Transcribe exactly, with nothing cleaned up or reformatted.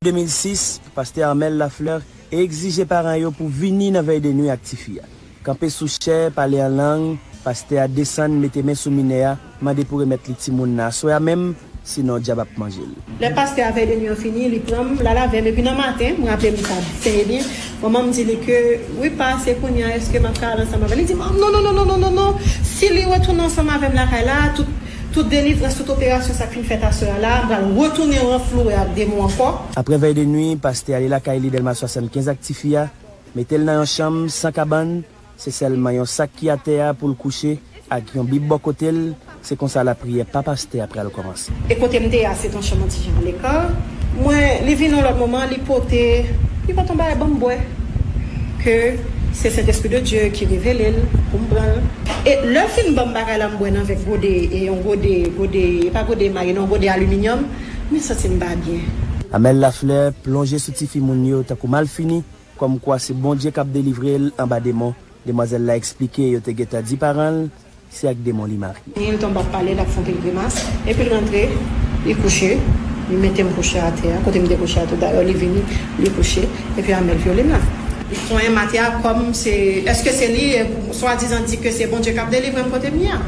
de mil sis, pastè Armel Lafleur egzije paran yo pou vini nan vèy de nwi ak tifi a. Kanpe sou chè, pale an lang, pastè a desann, mete men sou minè a, mande pou remèt li timoun nan aswè a menm, sinon dyab ap manje l. Lè pastè a vèy de nwi an fini, li pran m, l al avè m, epi nan maten, m raple m sa trè byen, manman m di li ke, wi pa, se kounye a, èske m ap ka al ansanm avè l? Li di m, non, non, non, non, non, non, non, si li retounen ansanm avè m lakay la, tout, tout delivrans, tout operasyon sa k fin fèt aswè a la, m pral retounen ranflouwe ak demon ankò. Apre vèy de nwi, pastè ale lakay li Dèlma swasannkenz ak tifi a, mete l nan yon chanm san kabann, se sèlman yon sak ki atè a pou l kouche, ak yon bib bò kote l, se konsa lapriyè pa pastè a pral kòmanse. E kote m te ye a, se t yon chanm yon ti jan lekò. Mwen, li vin yon lòt moman, li pote, li pote yon bagay ban m bwè. Ke se Sentespri de Dye ki revele l pou m pran l. E lè l fin ban m bagay la m bwè nan vè gode, e yon gode, gode, e pa gode emay, non, gode aliminyòm, mwen santi m pa byen. Amèl Laflè plonje sou tifi moun yo tankou malfini, kòmkwa se Bondye k ap delivre l anba demon. Demwazèl la eksplike yo te gentan di paran l se ak demon li marye. Li tonbe ap pale, l ap fè yon pil grimas, epi l rantre, li kouche, li mete m kouche atè a, kote m te kouche a tou dayè, li vini, li kouche, epi Amèl vyole m la. Li konyen m atè a kòm se, èske se li, e, swadizan di ke se Bondye k ap delivre m kote m ye a?